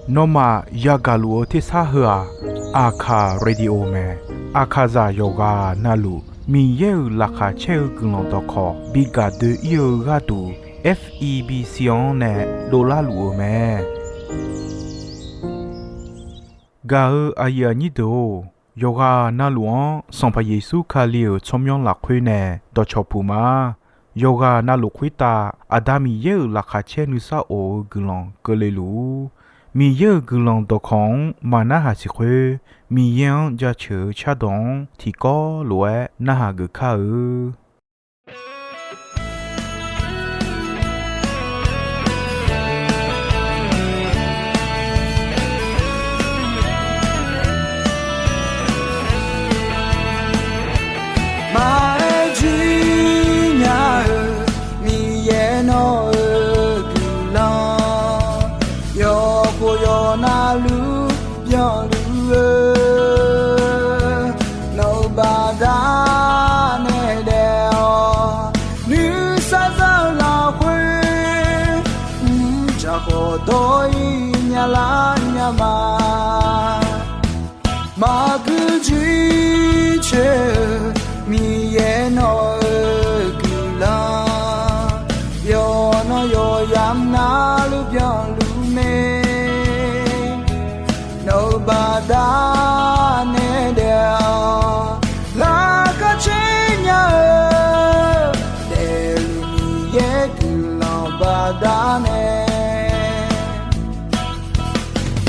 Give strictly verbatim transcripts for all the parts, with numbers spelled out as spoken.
Nawmaf yagaq luf-eu tersar heu-aq, Aqkaq Radio mae. Aqkaqzaq yawqghaq navluf Miqyaer-euq laqkhaq caer-eu guiqlanq dawqkawq bi gaq doe-ir-eu gharduq, F E B C-anr nae dovlar luf-eu mae. Gaq-eu aqyuif aqnyir deuq-or, yawqghaq navluf-anr Sanqpaq Yeqsur Kali-euq tsawrmyanr lafkhoer nae dawqcawq puq ma. Yawqghaq navluf khoertav Aqda Miqyaer-euq laqkhaq caer nuisar of-eu guiqlanq keuvle luf-ur. Miqyaer-euq guiqlanq dawqkawq-anr maqnarhaq siq khoer, Miqyaer-anr jaceuq-eu cardawq-anr tiqkawv lof-aer narhaq geuf kar-eu. Maqaer jir nya-eu Miqyaer nawq-euq guiqlanq, yawqkhof yawqnavluf byanluf-eu, nawq-euq baqdanae daef-awq. Nuisar za-eu lafkhoer, mrjaq khawf dawr-ir nyalar nya ma. Maqgui jir coer-eu Miqyaer nawq-euq guiqlanq, yawqnan yawqyamq navluf byanluf mae. Nawq-euq baqdanae daef-awq. Laqkhaq caer nya-eu daefluf Miqyaer guiqlanq baqdanae,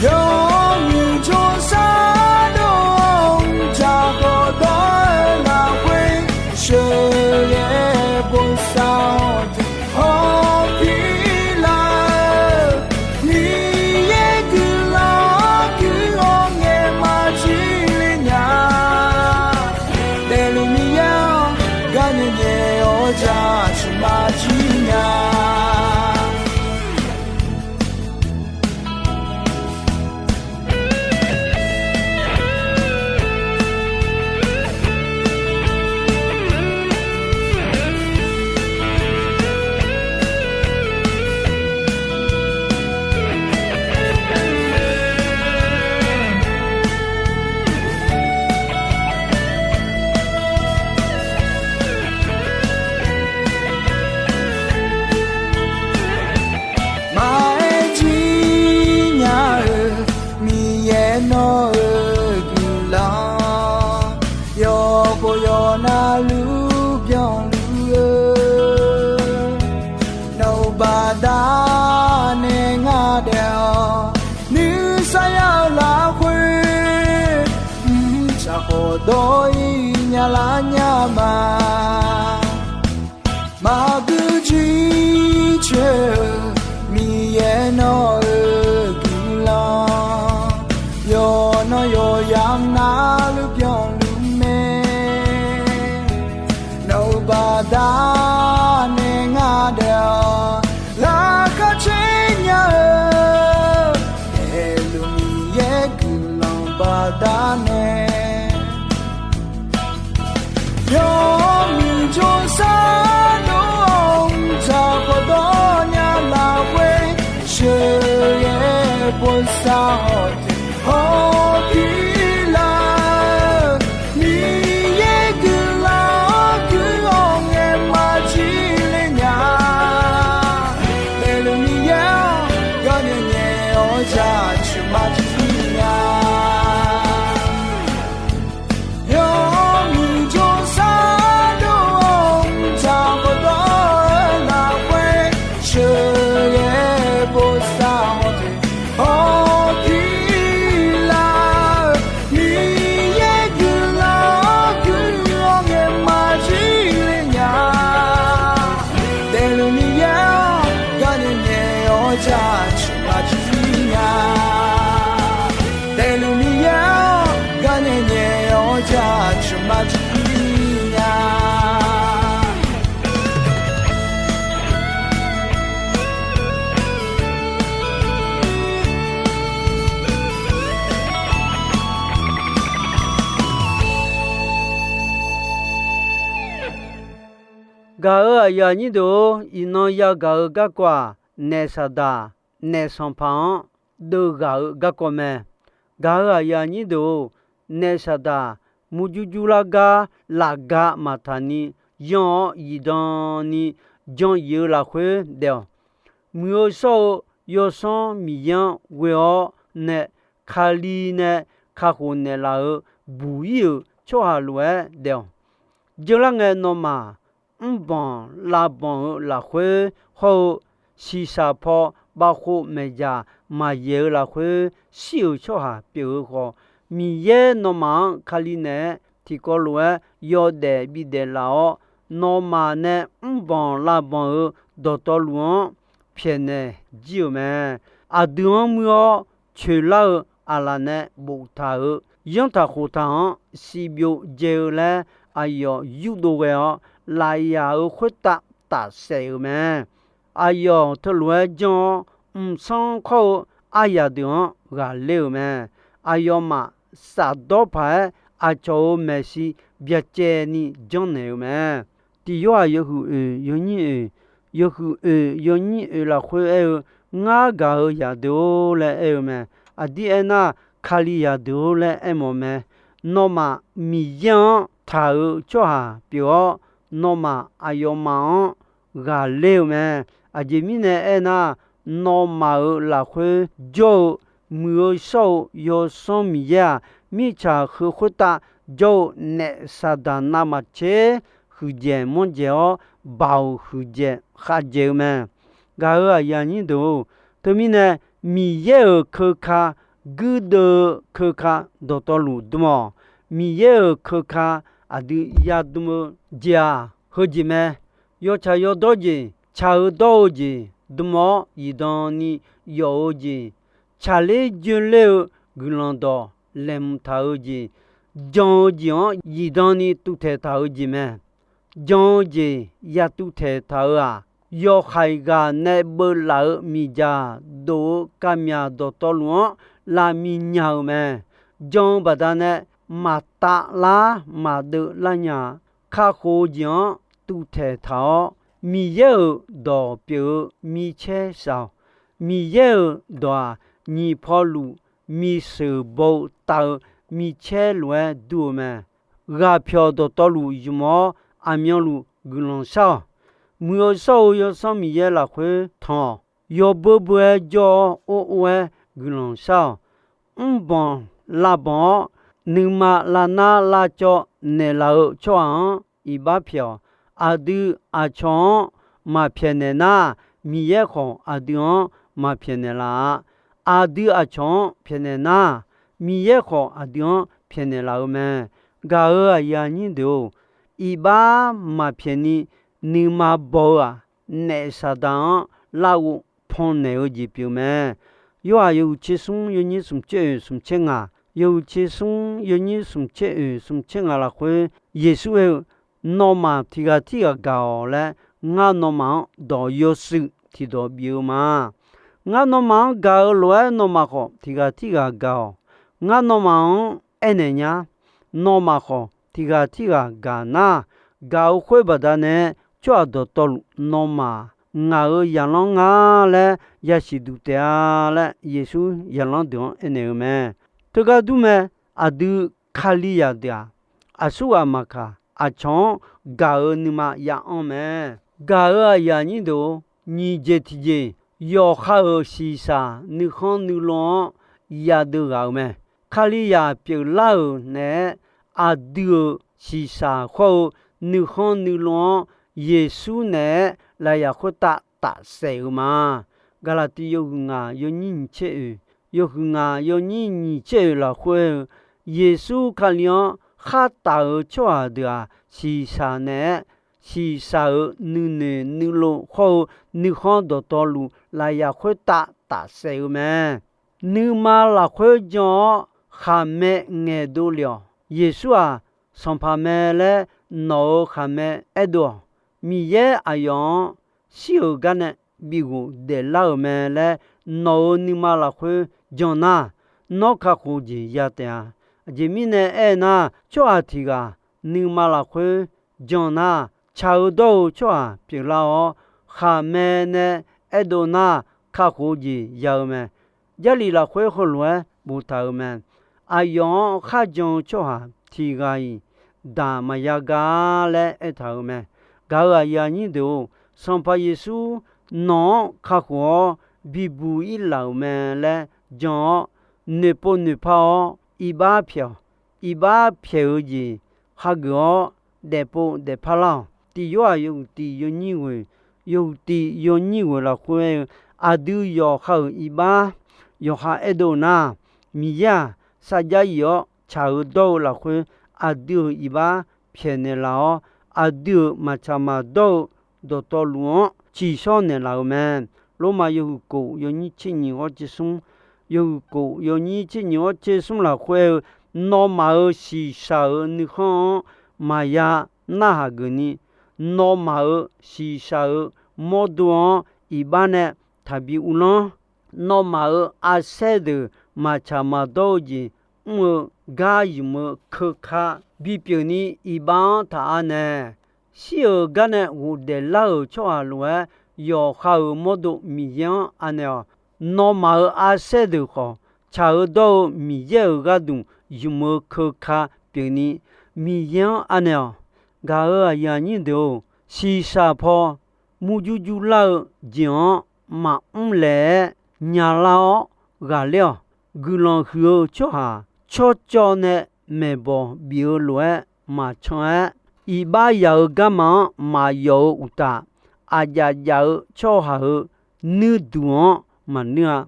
yawmuiq jawrsar dov-awr mrjaq khawf dawr-eu lafkhoer, sheuqghae bosav-awr tiq hawr pirlar-eu, Miqyaer guiqlanq-anr guiq-awr ngaeq maqjir le nya. Daefluf Miqyaer-anr gar nyae nyae-awr jaceuq maqjir nya. Maqaer jir nya-eu Miqyaer nawq-euq guiqlanq, yawqkhof yawqnavluf byanluf-eu, nawq-euq baqdanae ngar daef-awq. Nuisar ya-eu lafkhoer, mrjaq khawf dawr-ir nyalar nya ma. Maqgui jir coer-eu Miqyaer nawq-euq guiqlanq, yawqnan yawqyamq navluf byanluf mae. Nawq-euq baqdanae ngar daef-awq. Laqkhaq caer nya-eu daefluf Miqyaer guiqlanq baqdanae, yawmuiq jawrsar dov-awr mrjaq khawf dawr nya lafkhoer, sheuqghae bosav-awr tiq hawr pirlar-eu, Miqyaer guiqlanq-anr guiq-awr ngaeq maqjir le nya. Daefluf Miqyaer-anr gar nyae nyae-awr jaceuq maqjir nya. Yawmuiq jawrsar dov-awr mrjaq khawf dawr-eu lafkhoer, sheuqghae bosav-awr tiq hawr pirlar-eu, Miqyaer guiqlanq-anr guiq-awr ngaeq maqjir le nya. Daefluf Miqyaer-anr gar nyae nyae-awr jaceuq maqjir nya. Daefluf Miqyaer-anr gar nyae nyae-awr jaceuq maqjir nya. Gaq-euq aqyuif aqnyir deuq-or, iqnan yagaq-eu garkawv-aq, naef saqdaq naef sanqpaq-anr deuvghaq-eu garkawv mae. Gaq-euq aqyuif aqnyir deuq-or, naef saqdaq murjur jurlar gar lafga maqtaq ni yanr-awr zifdan ni jan zif-eu lafkhoer daef-awq. Muiq-eu shawr-eu Yawsanr Miqyaer-anr ghoe-awr nae Kali nae kakhof naeqlaf-euq buq-ir-euq tsawrhaq lof-aer daef-awq. Jeurlar ngae nawmaf mrbanq lavbanq-eu lafkhoer hawr-eu shiqshaq paw bavkhov maeqdzaq maqyaeq-eu lafkhoer shir-euq tsawrhaq pyeuf-eu khawf, Miqyaer nawmaf-anr Kali naeq-aer tiqkawv lof-aer yawdaef bidaef laf-awr, nawmaf nae mrbanq lavbanq-eu dawqtawvluf-anr pyaeqnaeq jir-euq mae. Aqdui-anr muir-awr coeqlar-eu aqlaf nae boftaq-euq yanrtaq khoftaq-anr siqbyov dzae-eu laer aqyawf yurdov ghae-awr, lafyaq-euq khoertav tafsaef-euq mae. Aqyawf teulof-aer janr-awr, mqsanr khawr-eu aryaq deuq-anr ghaqler-euq mae. Aqyawfmaf shafdawr paq-aer aqcawq-euq maeqshi byacaevni janrnaeq-euq mae. Tiq Yorhaq yawhuiq oeq yawnyir oeq, yawhuiq oeq yawnyir oeq lafkhoer aer-eu, Ngar gaq-euq zaqdeuq-or laer aer-eu mae. Aqdir aernar, Kalizaq deuq-or laer aermawf mae. Nawmaf Miqyaer-anr taq-euq tsawrhaq pyeuf-awr, nawmaf aqyawfmaf-anr ghaqler-eu mae. Aqjeq mirnae aernar, nawmaf-euq lafkhoer jawr-eu Muiq-eu shawr-eu Yawsanr Miqyaer-aq, mirtsaq heu khoertav jawr-eu naef saqdaq navmaqtser huiqdzaeq manrdzaeq-awr, baoq huiqdzaeq khavdzaeq-eu mae. Gaq-euq aqyuif aqnyir deuq-or, teumirnae Miqyaer-euq keuka guirdeuv-eu keuka dawqtawvluf dm-awq. Miqyaer-euq keuka aqdui yadm-eu jeq-aq, heujeq mae. Yawtsaq yawdawr jeq, tsaq-eu dawr-eu jeq dm-awr zifdan ni yawf-eu jeq, tsaqler joeler-eu guiqlanq dawq laeqhmq taq-eu jeq, jan-eu jeq-anr zifdan ni tuvtaeq taq-eu jeq mae. Jan-eu jeq yatuvtaeq taq-eu-aq, yawhaiq ghaq nae beuvlaf-eu miqdzaq dof-eu kavmyaq dawqtawvluf-anr lavmiq nya-eu mae. Jan-eu baqdanae maqtav lar maqdeuv lar nya-a. Kakhof-eu jeq-anr tuvtaeq taq-awr, Miqyaer-euq dawq pyeuf-eu micaer shaq-awq. Miqyaer-euq dawq-aq, nyiq pawluf miqsheuq baw-eu tav-eu micaer lof-aer dur-eu mae. Ghaqpyawq dawqtawvluf zmq-awr, aqmyanluf guiqlanq shar-awq. Muiq-eu shawr-eu Yawsanr Miqyaer lafkhoer tanq-awq. Yawbeur beur-aer jawr-awr, or or-aer guiqlanq shar-awq. Mrbanq lavbanq-awr, nuima lavnar lavcawv naeqlaf-eu tsawrhaq-anr iqbax pyaeq-awq. Aqdui aqcawq-anr maqpyaeqnaeq nar, Miqyaer khawf aqdui-anr maqpyaeqnaeq laf-a. Aqdui aqcawq-anr pyaeqnaeq nar, Miqyaer khawf aqdui-anr pyaeqnaeq laf-eu mae. Gaq-euq aqyuif aqnyir deuq-or, iqbax maqpyaeq ni nuima baw-eu-aq, naef saqdaq-anr larghov pannaeq-eu jeq pyeuf mae. Yorhaq yawhuiq tser smr yawnyir smq tser oeq smq tser ngaq, yawhuiq tser smr yawnyir smq tser oeq smq tser ngaq lafkhoer, Yeqsur aer-eu, Nawmaf tiq ghaq tirghaq gaq-awq laer, ngar nawmaf-anr dawq yawshuif tiqdawq bif-eu ma. Ngar nawmaf-anr gaq-eu lof-aer nawmaf khawf tiq ghaq tirghaq gaq-awq. Ngar nawmaf-anr aernaeq nya, nawmaf khawf tiq ghaq tirghaq gaq nar, gaq-eu khoer baqdanae tsawrhaq dawqtawvluf nawmaf ngaq-euq zaqlanr nga laer yasiq duq taef-a laer, Yeqsur zaqlanr deuq-anr aernaeq-eu mae. Teugar dur mae. Aqdui Kalizaq deuq-aq, aqsurghaq maqkaq, aqcawq-anr gaq-eu nuima ya'anr mae. Gaq-euq aqyuif aqnyir deuq-or, nyiq jeq tiqjeq, yawqha-euq shiqshaq nuikhanr nuilov-anr yadeuv ghaq-euq mae. Kalizaq pyeuflar-euq naeq-aer, aqdui-euq shiqshaq hawr-eu nuikhanr nuilov-anr Yeqsur naeq-aer lafyaq khoertav tafsaef-euq ma. Gaqlaqtiv yawhuiq ngaq yawnyir nyiq tser oeq, yawhuiq ngaq yawnyir nyiq tser oeq lafkhoer-eu, Yeqsur Kali-anr khartaf-euq tsawrhaq deuq-aq, shiqshaq naeq-aer, shiqshaq-euq nuinoeq nuilov hawr-eu nuikhanr dawqtawvluf lafyaq khoertav tafsaef-eu mae. Nuima lafkhoer jan-awr khaqmae ngaeqdov lef-awq. Yeqsur-aq, Sanqpaq mae laer nawq-euq khaqmae aerdov-awq. Miqyaer aqyawf-anr shir-euq garnae bighof daeflar-euq mae laer nawq-euq nuima lafkhoer jan nar, nawr kakhof jeq ya taef-a. Aqjeq mirnae aernar, tsawrhaq tiq ghaq nuima lafkhoer jan nar, tsaq-eu dawr-eu tsawrhaq pyeuflar-awr, khaqmae nae aerdov nar, kakhof-eu jeq ya-eu mae. Jarlif lafkhoer heulof-aer boftaq-euq mae. Aqyawf-anr kharjan-eu tsawrhaq tiq ghaq-iq daq maqya gar laer aertaq-euq mae. Gaq-euq aqyuif aqnyir deuq-or, Sanqpaq Yeqsur nawq-anr kakhof-awr bibuq-ir laf-euq mae laer jan-awr, noeqpov noeqpar-awr iqbax pyaeq-awq. Iqbax pyaeq-eu jeq hageuf-awr daefpov daefpar lar-awq. Tiq Yorhaq yawhuiq tiq yawnyir ghoeq, yawhuiq tiq yawnyir ghoeq lafkhoer aer-eu, aqdui yawqha-euq iqbax yawqha aerdov nar, Miqyaer-aq, sarjax yif-awr tsaq-eu dawr-eu lafkhoer, aqdui-euq iqbax pyaeqnaeq laf-awr, aqdui-euq maqtsaq maqdawr-eu dawqtawvluf-anr tsiqshawr naeqlaf-euq mae. Lormav yawhuiq kof yawnyir tser nyiq ghawr tser smr, yawhuiq kof yawnyir tser nyiq ghawr tser smr lafkhoer aer-eu, nawmaf-euq shiqshaq-euq nuikhanr-anr maqya narhaq geufni, nawmaf-euq shiqshaq-euq mawrdo-anr iqbax nae taqbi uvlanr. Nawmaf-euq arsaer deuq maqtsaq maqdawr-eu jeq mr-eu gar ymq-eu keuka bipyeuf ni iqbax-anr taq anaeq. Shir-euq gar nae ghofdaef lar-euq tsawrhaq lof-aer, yawqha-euq mawrdo Miqyaer-anr anaeq-awq. Nawmaf-euq arsaer deuq khawf, tsaq-eu dawr-eu Miqyaer-euq gharduq ymq-eu keuka pyeufni Miqyaer-anr anaeq-awq. Gaq-euq aqyuif aqnyir deuq-or, shiqshaq paw murjur jur lar-eu jeq-anr maqmr laeq-aer nyalar-awr ghaqler-awq. Guiqlanq huiq-eu tsawrhaq tsawrcawv nae maeqbawq bif-eu lof-aer maqcan-aer, iqbax yaq-eu garma-anr maqyawf-eu uqtaf, aqjaf jaf-eu tsawrhaq-euq nuirduq-anr maqnuir-a.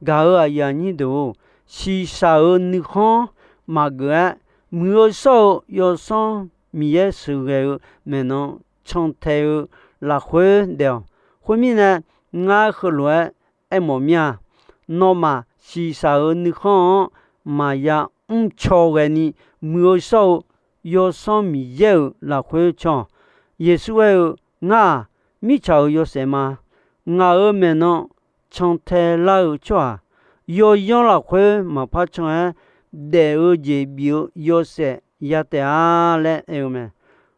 Gaq-euq aqyuif aqnyir deuq-or, shiqshaq-euq nuikhanr maqgeuf-aer, muiq-eu shawr-eu Yawsanr Miqyaer sheuqghae-eu maeqnan cantae-eu lafkhoer daef-awq. Khoermirnae, ngar heulof-aer aermawf mir-a. Nawmaf shiqshaq-euq nuikhanr-anr maqya mrcaw ghaeni, muiq-eu shawr-eu Yawsanr Miqyaer-euq lafkhoer can-awq. Yeqsur aer-eu, Ngar-aq, mirtsaq-euq yawshaef ma. Ngaq-euq maeqnan cantae lar-eu tsawrhaq, yawyanr lafkhoer maqpar can-aer, daef-eu jeq bif-eu yawshaef ya taef-a laer aer-eu mae.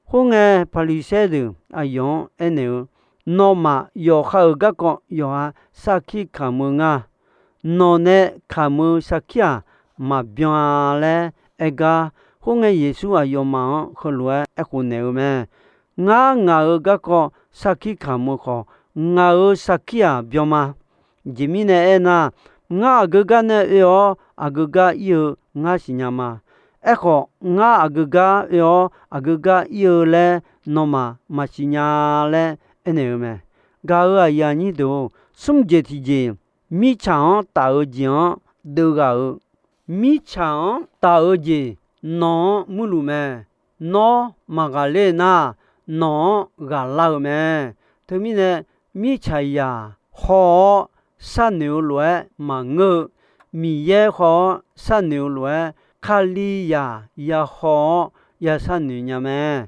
Khoerngae, Paqliqsaer deuq aqyawf-anr aernaeq-eu, Nawmaf yawqha-euq garkawv yawqha sarkir kamq-eu ngar. Nawq nae kamq-eu sarkir-aq, maqbyan-a laer aer gar. Khoerngae, Yeqsur aqyawfmaf-anr heulof-aer aerkhof naeq-eu mae. Ngar ngaq-euq garkawv sarkir kamq-eu khawf, ngaq-euq sarkir-aq byan ma. Aqjeq mirnae aernar, ngar aqgeu gar nae oe-awr aqgeu gar ir-eu ngar siqnya ma. Aerkhawf, ngar aqgeu gar oe-awr aqgeu gar ir-eu laer nawmaf maqsiq nya laer aernaeq-eu mae. Gaq-euq aqyuif aqnyir deuq-or, smr jeq tiqjeq, mirtsaq-anr taf-eu jeq-anr deuvghaq-eu. Mirtsaq-anr taf-eu jeq nawq-anr muirluf mae. Nawr maqghaqler nar, nawq-anr ghaqlar-eu mae. Teumirnae, mirtsaqzaq haw-awr sharnoeq-eu lof-aer maqngeur-eu, Miqyaer haw-awr sharnoeq-eu lof-aer, Kalizaq ya haw-awr ya sharnoeq nya mae.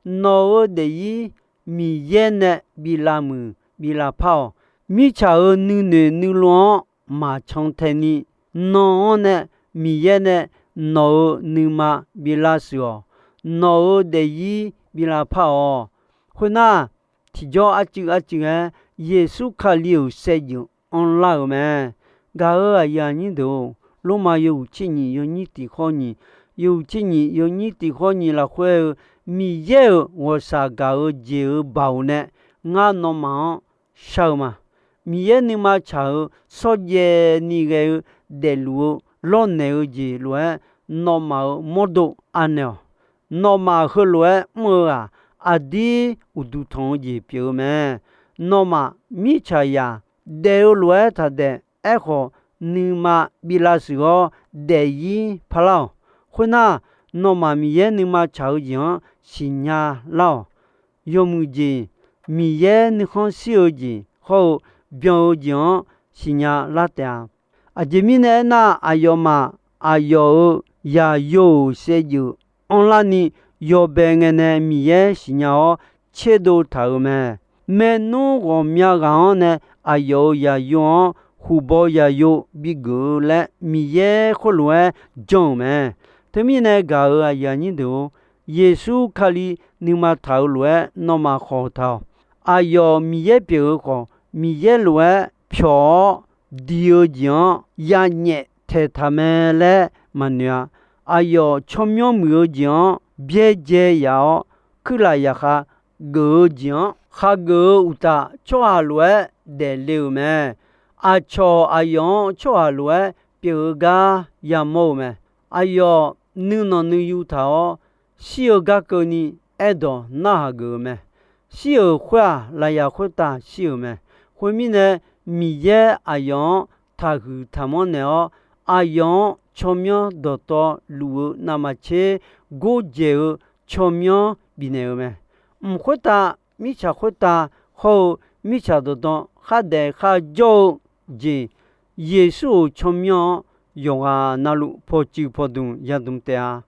Nawq-euq daefzir Miqyaer nae bi lavmuiq bi lavpar-awq. Mirtsaq-euq nuinoeq nuilov-anr maqcan tae ni, nan-anr nae Miqyaer nae nawq-euq nuima bi lavshuif-awq. Nawq-euq daefzir bi lavpar-awq. Khoernar, tiqjawr arcuiv arcuiv-aer Yeqsur Kali-euq saevdzeuf anrlar-euq mae. Gaq-euq aqyuif aqnyir deuq-or, Lormav yawhuiq tser nyiq yawnyir tiq khawr nyiq, yawhuiq tser nyiq yawnyir tiq khawr nyiq lafkhoer-eu, Miqyaer-euq ghawqshaq gaq-eu jeq-euq baoq nae ngar nawmaf-anr shar-eu ma. Miqyaer nuima tsaq-euq shawrjaev ni ghae-eu daefluf-eu lawrnaeq-eu jeq lof-aer, nawmaf-euq mawrdo anaeq-awq. Nawmaf heulof-aer mr-eu-aq, aqdir uqduq tanq-eu jeq pyeuf-eu mae. Nawmaf mirtsaqzaq daef-eu lof-aer taqdaef, aerkhawf, nuima bi lavshuif-awr daefzir parlar-awq. Khoernar, nawmaf Miqyaer nuima tsaq-eu jeq-anr siqnya lar-awq. Yawmuiq jeq, Miqyaer nuikhanr shir-eu jeq hawr-eu byan-eu jeq-anr siqnya lar taef-a. Aqjeq mirnae aernar, aqyawfmaf aqyawf-euq yaqyo-euq saevdzeuf anrlar ni yawbae ngae nae Miqyaer siqnya-awr tserdov taq-euq mae. Maernmr ghawqmya ghaq-anr nae aqyawf-euq yaqyo-anr huqbaw yaqyo bigeuf-eu laer Miqyaer khoerlof-aer jan-euq mae. Teumirnae gaq-euq aqyuif aqnyir deuq-or, Yeqsur Kali nuima taq-euq lof-aer nawmaf khawq taq-awq. Aqyawf Miqyaer pyeuf-eu khawf, Miqyaer lof-aer pyawq-awr, diq-eu jeq-anr yanyaef taeqtaq mae laer maqnoeq-a. Aqyawf tsawrmyanr muiq-eu jeq-anr byaerdzae yaf-awr, kuirlaf yaqkhav geuf-eu jeq-anr khageuf-eu uqtaf, tsawrhaq lof-aer daefle-euq mae. Aqcawq aqyawf-anr tsawrhaq lof-aer pyeuf-eu gar yamawr-eu mae. Aqyawf nuinanq nuiyu taq-awr, shir-eu gar keuvni aerdawq narhaq geuf-eu mae. Shir-euq khoer-aq, lafyaq khoertav shir-euq mae. Khoermirnae, Miqyaer aqyawf-anr taqhuiq taqmanr naeq-awr, aqyawf-anr tsawrmyanr dawqtawvluf-eu navmaqtser gordzaeq-eu tsawrmyanr bifnaeq-eu mae. Mq khoertav, mirtsaq khoertav hawr-eu mirtsaq dawqdan khardaef kharjawr-eu jeq, Yeqsur-euq tsawrmyanr-anr yawqghaq navluf pawqtsuif pawqdmq yadmq taef-a.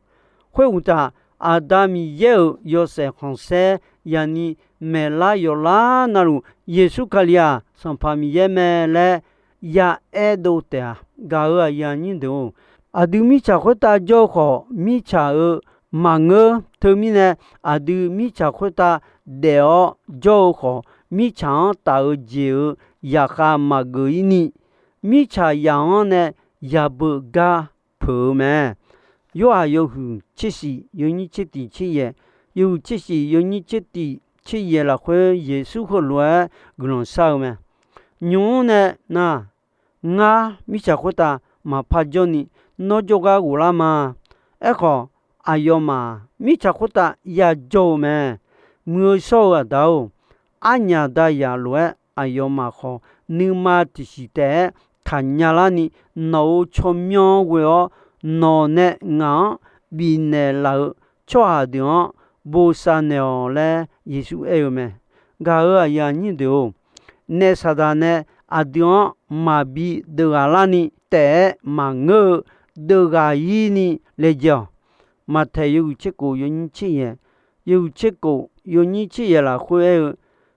Khoeruqtaf, Aqda Miqyaer-euq yawshaef khanqsaer yaqni maeqlar yawqlar navluf, Yeqsur Kali-aq Sanqpaq Miqyaer mae laer yaaer dov taef-a. Gaq-euq aqyuif aqnyir deuq-or, aqdui mirtsaq khoertav jawr-eu khawf, mirtsaq-euq maqngeur. Teumirnae, aqdui mirtsaq khoertav daef-awr jawr-eu khawf, mirtsaq-anr taf-eu jeq-euq yaqkhav maqgeuf-ir ni, mirtsaq yamq-anr nae yabeu gar peuq-eu mae. Yorhaq yawhuiq tser shif yawnyir tser tiq tser yaeq, yawhuiq tser shif yawnyir tser tiq tser yaeq lafkhoer Yeqsur heulof-aer guiqlanq shar-eu mae. Nymq-mr nae nar, ngar mirtsaq khoertav maqpar jawrni nawr jawrgar ghoflar ma. Aerkhawf, aqyawfmaf mirtsaq khoertav yajawr-eu mae. Muiq-eu shawr-eu Aqda-or, arnyaf dazaq lof-aer aqyawfmaf khawf nuima tiqsiq taef-aer taqnya larni, nawq-euq tsawrmyanr ghoe-awr, nawq nae ngaq-anr bifnaeq laf-eu tsawrhaq deuq-anr bosav naeq-awq laer Yeqsur aer-eu mae. Gaq-euq aqyuif aqnyir deuq-or, naef Saqdaq nae aqdui-anr maqbi deuv ghaq larni taef-aer maqngeur-eu, deuv ghaq-ir ni laejae-awq. Maqtaeq yawhuiq tser kof yawnyir tser yaeq, yawhuiq tser kof yawnyir tser yaeq lafkhoer aer-eu,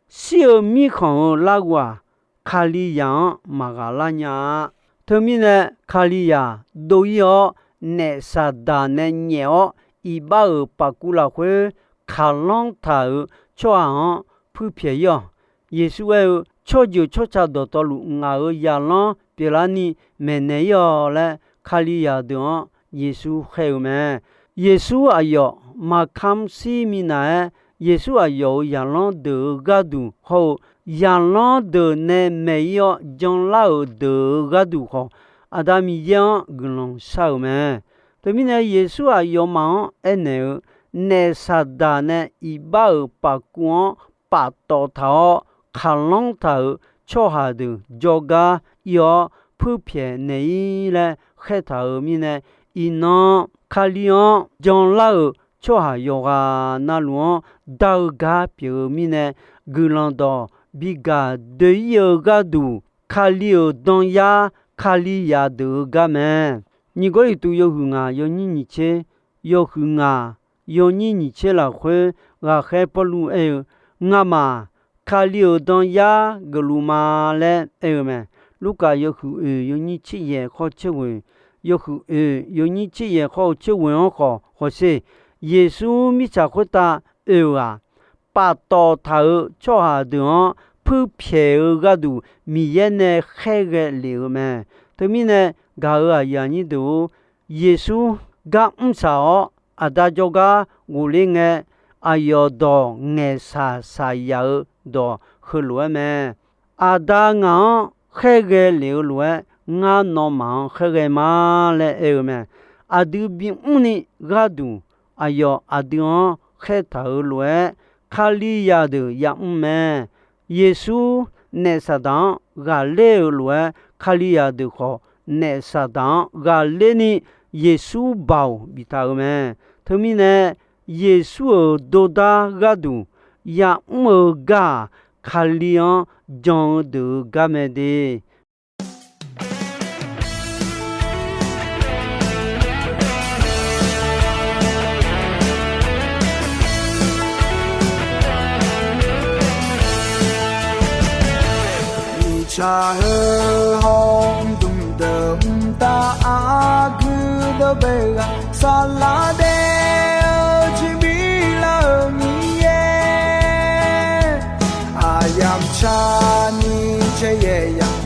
shir-eu mirkhanq-euq larghov-aq, Kalizaq-anr maqghaq lar nya-a. Teumirnae, Kalizaq dov-ir-awr, naef Saqdaq nae nyaef-awr iqbax-euq pafkuv lafkhoer kaqlanr taq-euq tsawrhaq-anr puirpyaeq-ir-awq. Yeqsur aer-eu, tsawrjeuq tsawrca dawqtawvluf ngaq-euq zaqlanr pyeuflarni maeqnaeq-ir-awq laer, Kalizaq deuq-anr Yeqsur khaer-eu mae. Yeqsur aqyawf maqkamr shir minav-aer, Yeqsur aqyawf-euq zaqlanr deuq-euq gharduq hawr-eu, zaqlanr deuq nae maeq-ir-awr janlar-euq deuq-euq gharduq khawf, Aqda Miqyaer-anr guiqlanq shar-euq mae. Teumirnae, Yeqsur aqyawfmaf-anr aernaeq-eu, naef Saqdaq nae iqbax-euq pafkuv-anr paftawf taq-awr kaqlanr taq-euq tsawrhaq deuq jawrgar ir-awr puirpyaeq naeq-ir laer khaertaq-euq mirnae, iqnan Kali-anr janlar-euq tsawrhaq yawqghaq navluf-anr dar-eu gar pyeuf-eu mirnae, guiqlanq dawq bigaq doe-ir-eu gharduq, Kali-euq danyar Kalizaq deuq-euq gar mae. Nyiq Gawrliqtu yawhuiq ngaq yawnyir nyiq tser, yawhuiq ngaq yawnyir nyiq tser lafkhoer ghaqkhaer Pawrluv aer-eu, ngamaf Kali-euq danyar geufluf ma laer aer-eu mae. Lurkaf yawhuiq oeq yawnyir tser yaeq khawr tser ghoeq, yawhuiq oeq yawnyir tser yaeq khawr-eu tser ghoeq-anr khawf hawsher. Yeqsur mirtsaq khoertav oe-euq-aq, paftawf taq-euq tsawrhaq deuq-anr puirpyaeq-eu gharduq Miqyaer nae khaerghae lef-eu mae. Teumirnae, gaq-euq aqyuif aqnyir deuq-or, Yeqsur gar mr shaq-awr, Aqda jawrgar ghofler ngae, aqyawf dawq ngaeqshaq shaqyaf-eu dawq heulof-aer mae. Aqda ngaq-anr khaerghae lef-eu lof-aer, ngar nawmaf-anr khaerghae ma laer aer-eu mae. Aqdui bimr ni gharduq, aqyawf aqdui-anr khaertaq-euq lof-aer, Kalizaq deuq yamr mae. Yeqsur naef Saqdaq-anr ghaqler-euq lof-aer, Kalizaq deuq khawf naef Saqdaq-anr ghaqler ni Yeqsur baoq biftaq-euq mae. Teumirnae, Yeqsur-euq dordar gharduq yamr-eu gar-aq, Kali-anr jan-eu deuq-euq gar mae de. Miqtsaq heu hawr-eu dmq deuq mqtav aqgeu dawq bae ghaq saqlaq daef-eu jeq bi lar-euq Miqyaer, aqyamq tsaqni caer yaeq yaq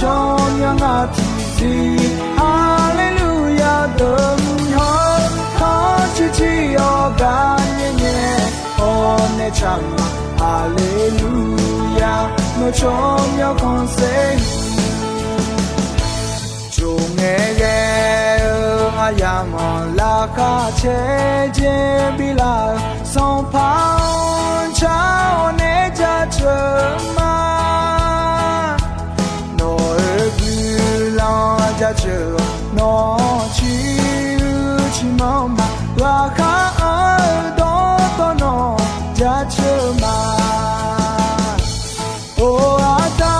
Tsawrmyanr ngar tiqzir haleluya deuq-anr hawr, khanr cuiv jir-awr gar nyae nyae, hawr nae tsaq ma haleluya, nawr tsawrmyanr khanqsaer huiq. Jov ngae ghae-eu aryamq-anr laqkhaq caer jeq bi laf-euq Sanqpaq-anr car-awr nae jaceuq ma. Nawq-euq guiqlanq jaceuq-awq, nawq-anr ciq uiq ciqmanr ma. Laqkhaq anr-eu dawqtawvluf nawq jaceuq ma. Or, aqda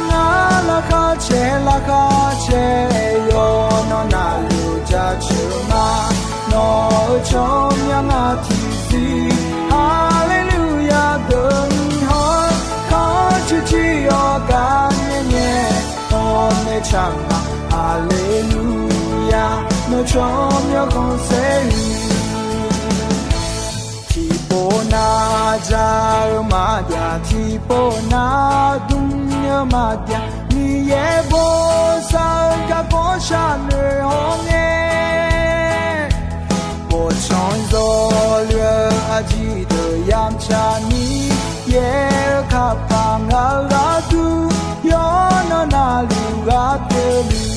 ngar laqkhaq caer laqkhaq caer, yawqnan navluf jaceuq ma. Nawq-euq tsawrmyanr ngar tiqzir haleluya deuq-anr hawr, khanr cuiv jir-awr gar nyae nyae, hawr nae tsaq ma haleluya, nawr tsawrmyanr khanqsaer huiq. Tiqpov nar ja-eu maqjav, tiqpov nar dm-eu maqjav, Miqyaer bosav-eu garkawv sharnoeq hawr ngae, bof canr zawluf-eu aqjeq deuq yamq tsaq ni, yaer-eu kapaq ngaq-euq gharduq, yawqnan navluf ghaq pyeuf luf.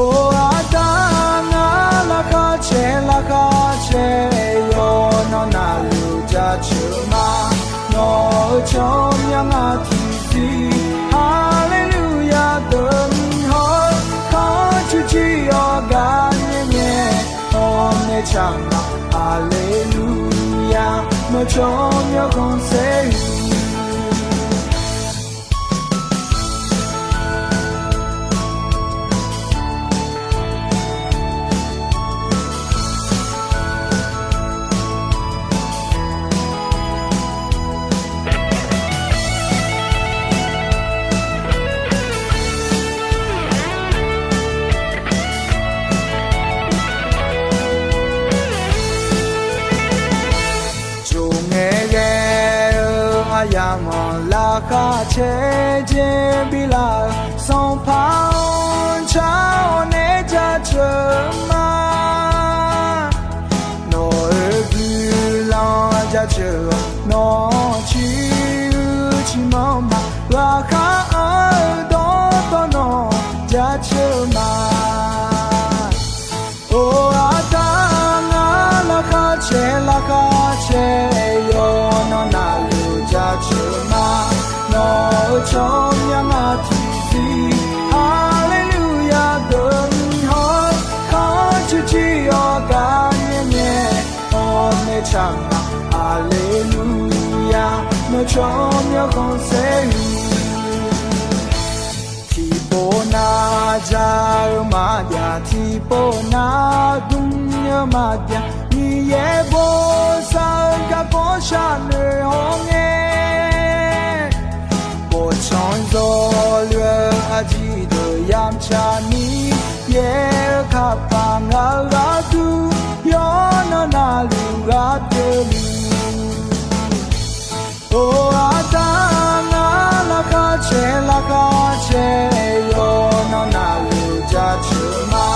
Or, aqda ngar laqkhaq caer laqkhaq caer, yawqnan navluf jaceuq ma. Nawq-euq tsawrmyanr ngar tiqzir haleluya deuq-anr hawr, khanr cuiv jir-awr gar nyae nyae, hawr nae tsaq ma haleluya, nawr tsawrmyanr khanqsaer huiq. Jov ngae ghae-eu aryamq-anr laqkhaq caer jeq bi laf-euq Sanqpaq-anr car-awr nae jaceuq ma. Nawq-euq guiqlanq jaceuq-awq, nawq-anr ciq uiq ciqmanr ma. Laqkhaq anr-eu dawqtawvluf nawq jaceuq ma. Or, aqda ngar laqkhaq caer laqkhaq caer, yawqnan navluf jaceuq ma. Nawq-euq tsawrmyanr ngar tiqzir haleluya deuq-anr hawr, khanr cuiv jir-awr gar nyae nyae, hawr nae tsaq ma haleluya, nawr tsawrmyanr khanqsaer huiq. Tiqpov nar ja-eu maqjav, tiqpov nar dm-eu maqjav, Miqyaer bosav-eu garkawv sharnoeq hawr ngae, bof canr zawluf-eu aqjeq deuq yamq tsaq ni, yaer-eu kapaq ngaq-euq gharduq, yawqnan navluf ghaq pyeuf luf. Or, aqda ngar laqkhaq caer laqkhaq caer, yawqnan navluf jaceuq ma.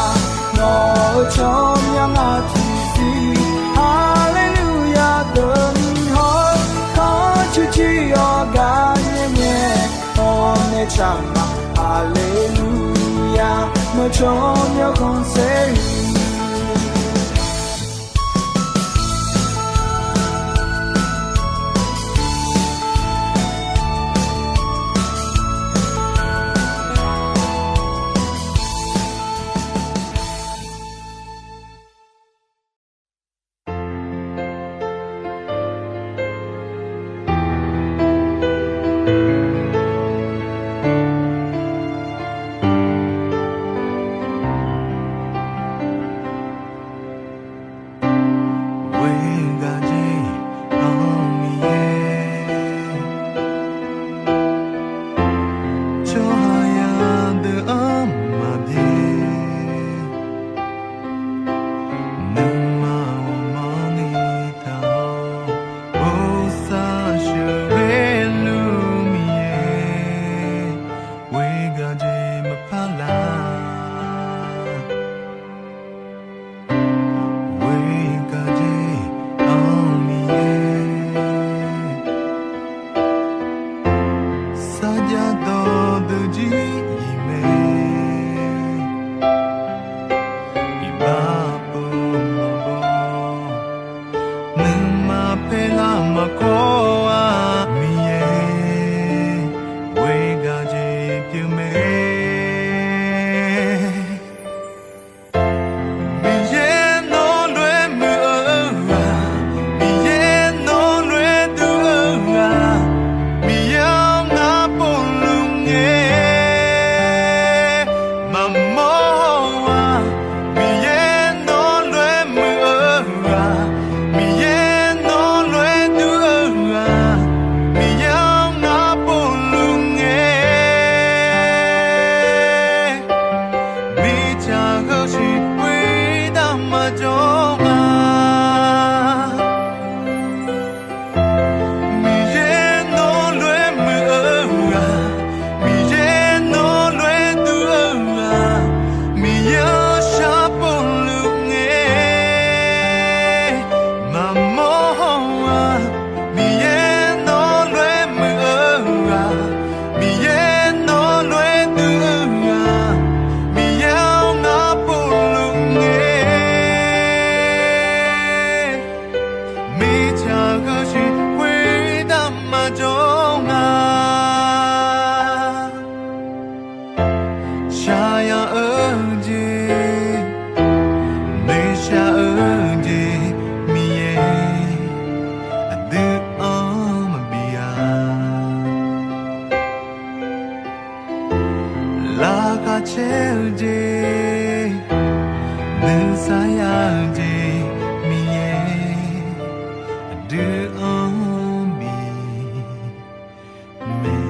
Nawq-euq tsawrmyanr ngar tiqzir haleluya deuq-anr hawr, khanr cuiv jir-awr gar nyae nyae, hawr nae tsaq ma haleluya, nawr tsawrmyanr khanqsaer huiq. jawr nga. Shaqyan-eu jeq, nuishar-eu jeq, Miqyaer aqdui-anr maqbi-a. Laqkhaq caer-eu jeq, nuisar ya-eu jeq, Miqyaer aqdui-anr bi mae.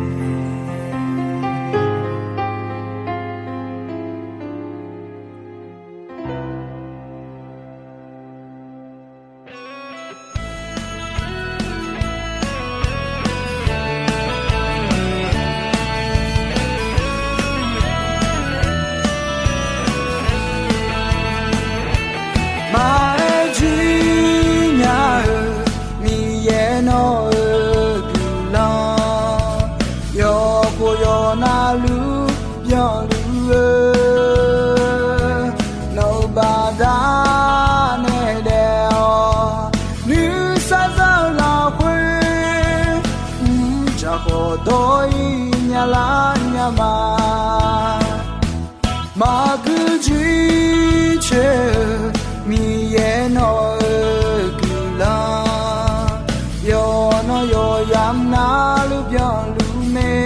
Maqaer jir nya-eu Miqyaer nawq-euq guiqlanq, yawqkhof yawqnav luf byanluf-eu, nawq-euq baqda nae daef-awq. Nuisar za-eu lafkhoer, mrjaq khawf dawr-ir nya lar nya ma. Maqgui jir coer-eu Miqyaer nawq-euq guiqlanq, yawqnan yawqyamq navluf byanluf mae.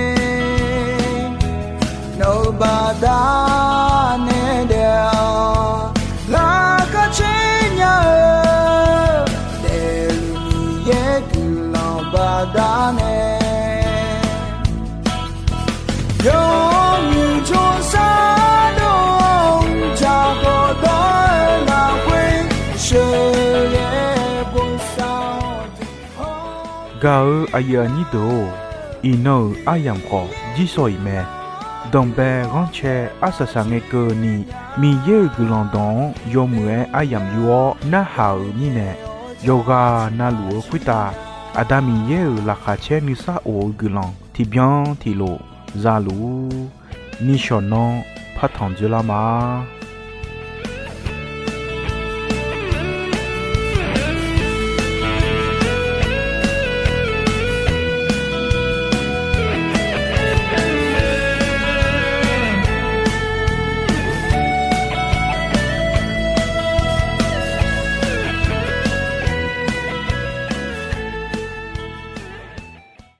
Nawq-euq baqda nae daef-awq. Laqkhaq caer nya-eu daefluf Miqyaer guiqlanq baqda nae, yawmuiq jawrsar dov-awr mrjaq khawf dawr-eu lafkhoer sheuqghae bosav-awq. Gaq-eu aqyuif aqnyir deuq-or, iqnan-euq aryamq khawf jirsawq iq mae. Danqbae ghanrcae arsaq saqngae keuvni, Miqyaer-euq guiqlanq dawq-anr yawmuiq-aer aryamq yur-awr narhaq-euq mirnae, yawqghaq navluf-eu khoertav Aqda Miqyaer-euq laqkhaq caer nuisar of-eu guiqlanq tiqbyan tiqlof zaluf-ur. Nishawq nanr partanq dzoerlar ma.